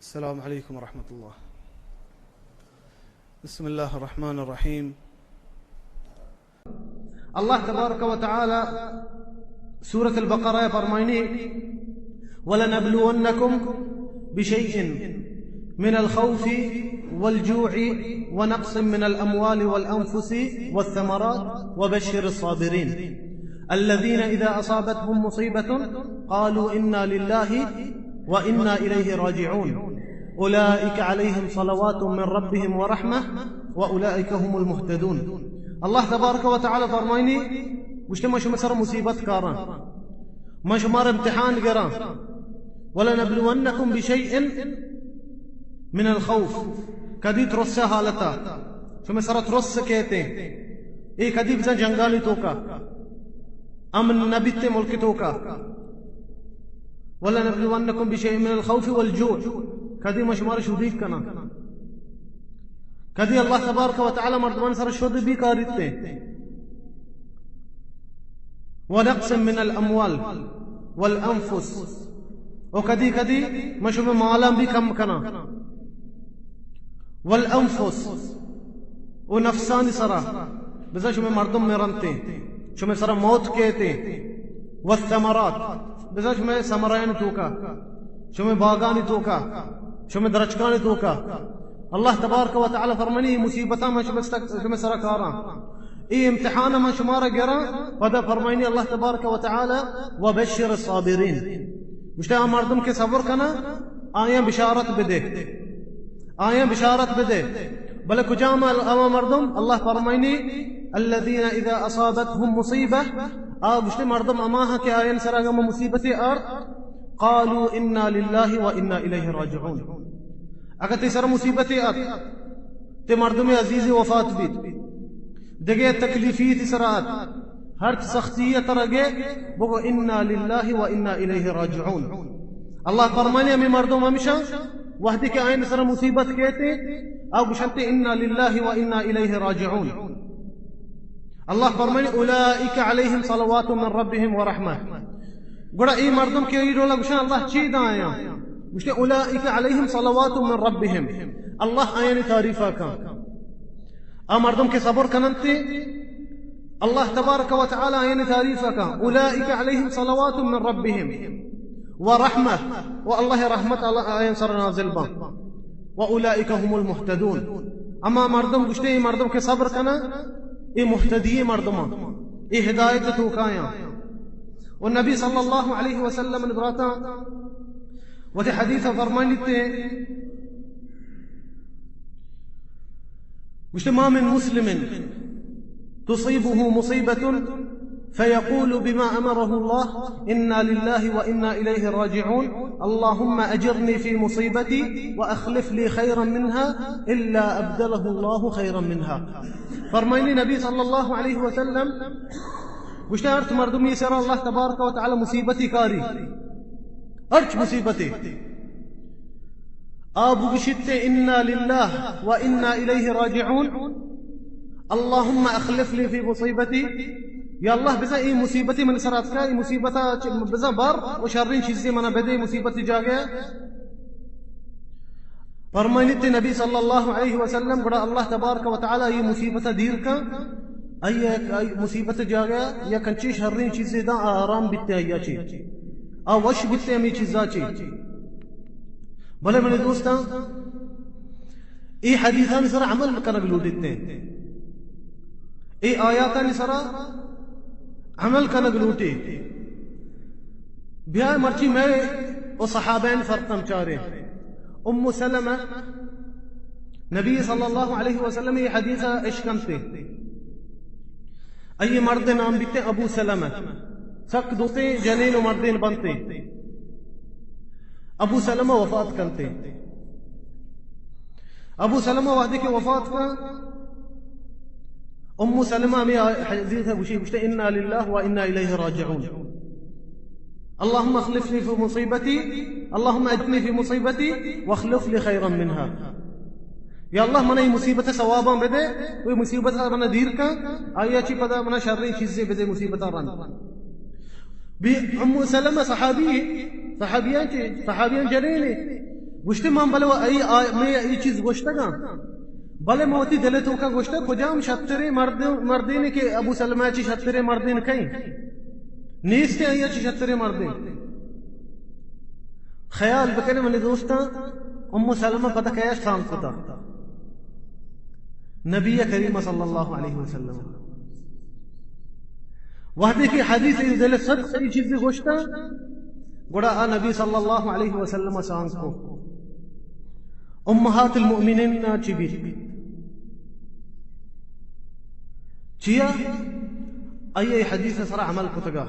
السلام عليكم ورحمة الله. بسم الله الرحمن الرحيم. اللہ تبارک و تعالی سورة البقرہ فرمائنی: ولنبلونكم بشيء من الخوف والجوع ونقص من الأموال والأنفس والثمرات وبشر الصابرين الذين إذا أصابتهم مصيبة قالوا إنا لله وإنا إليه راجعون أولئك عليهم صلوات من ربهم ورحمة وأولئك هم المهتدون. اللہ تبارک و تعالی فرمائنی، گوشتے، ما شما سر مصیبت کاراں، ما شمار امتحان گراں. ولنبلونكم بشيء من الخوف، کدی ترس حالتا، شما سر ترس کہتے، اے کدی بزن جنگانی توکا امن نبیتے ملک توکا. ولنبلونكم بشيء من الخوف والجوع، کدی ما شمار شدید کنا، کدی اللہ تبارک و تعالی مردمان سر شد بھی کاریتے. ونقص من الأموال والأنفس، و کدی کدی ما شما مالاں بھی کم کنا. والأنفس، و نفسانی سرا، بزاں شما مردم مرنتے، شما سرا موت کہتے. والثمرات، بزاں شما ثمرانی توکا، شما باغانی توکا، شما درچکانی توکا. اللہ تبارک و تعالی فرمانی، اے مصیبتاں من شما سرا کاراں، اے امتحان من شمارا گراں. پدا فرمائنی اللہ تبارک و تعالی: وبشر الصابرين، گوشتے، آ مردم کہ صبر کنا، آیاں بشارت بدے، آیاں بشارت بدے. بلے کجام ال-، ہما مردم؟ اللہ فرمائنی: الذين إذا أصابتهم مصيبة، آ گوشتے مردم ہما ہاں کہ آیان سر اگاں مصیبتے آرت، قالوا إنا لله وإنا إليه راجعون. اگاں تئی سر مصیبتے آت، تئی مردم عزیز وفات بیت، دگہ تکلیفی تئی سر آت، ہرچ سختی ترا گے، بگو إنا لله وإنا إليه راجعون. اللہ فرمانے، ہمیں مردم ہمیشہ وہدے کہ آئین سر مصیبت کہتے، آ گوشنتے إنا لله وإنا إليه راجعون. اللہ فرمانے: أولئك عليهم صلوات من ربهم ورحمة. گڑا اے مردم کہ اے ڈولا گوشن، اللہ چی دایاں؟ گوشتے: أولئك عليهم صلوات من ربهم. اللہ آیانی تعریف کن. آ مردم کہ صبر کننتے، اللہ تبارک و تعالی آیانی تعریف کن. أولئك عليهم صلوات من ربهم ورحمة، و اللہ رحمت اللہ آیان سر نازل بان. وأولئك هم المهتدون. اما مردم گوشتے، اے مردم کہ صبر کنا، اے مہتدی مردمان، اے ہدایت توکایاں. و نبی صلی اللہ علیہ وسلم براتا وتی حدیث فرمانیتے، گوشتے: ما من مسلم تصيبه مصيبة فيقول بما أمره الله: إنا لله وإنا إليه راجعون، اللهم أجرني في مصيبتي وأخلف لي خيرا منها، إلا أبدله الله خيرا منها. فرمائنی نبی صلی اللہ علیہ وسلم گوشتے، ہرچ مردمی سر اللہ تبارک و تعالی مصیبتی کاری، ہرچ مصیبتی، آ بگوشیت: إنا لله وإنا إليه راجعون، اللهم أخلف لي في مصيبتي. یا اللہ، بزاں اے مصیبتی من سر اتکا، اے مصیبتا چ-، بزاں بر و شرین چیزی منا بدے مصیبتی جاگہ. فرمائنیت نبی صلی اللہ علیہ وسلم، گڑا اللہ تبارک و تعالی اے مصیبتا دیر کن، آئی، آئی مصیبت جاگہ یا کنچی شرین چیزی دا آرام بیتے آیا چی، آ وش بیتے ہمیں چیزا چی. بلے منی دوستاں، اے حدیثانی سر عمل کنگ لوٹیت، اے آیاتانی سر عمل کنگ لوٹی. بیا مرچی میں و صحابین فرق ہم چارے. ام سلمہ، نبی صلی اللہ علیہ وسلم اے حدیث اشکنتے. اے مرد نام بیتے ابو سلمہ، سک دوتے جنین و مردین بنتے. ابو سلمہ وفات کنتے. ابو سلمہ وہدے کہ وفات کا، ام سلمہ ہمیں حدیث ہے گوشی، گوشتے: إنا لله وإنا إليه راجعون، اللهم أخلف لي في مصيبتي، اللهم أجرني في مصيبتي وأخلف لي خيرا منها. یا اللہ، من اے مصیبت ثواباں بدے، اے مصیبت من دیر کن، آیا چی پدا من شرین چیزے بدے مصیبت رند. بی ام سلمہ صحابی، صحابیان چی، صحابیان جنینے. گوشتے من بلے و ای، آ، میں ای چیز گوشتگاں، بلے من وتی دل توکا گوشتہ کجام شتریں مرد، مردینے کہ ابو سلمہ چی شتریں مردین کئیں؟ نیستے آئی چی شتریں مردین۔ خیال بکنے منی دوستاں، ام سلمہ پدا کیا سانگ کتا؟ نبی کریم صلی اللہ علیہ وسلم۔ وہدے کہ حدیث دل صدق ای چیز گوشتا، گڑا آ نبی صلی اللہ علیہ وسلم سانگ کو۔ امہات المؤمنین چی بیت؟ چیا؟ آئی حدیث سرا عمل کتگا۔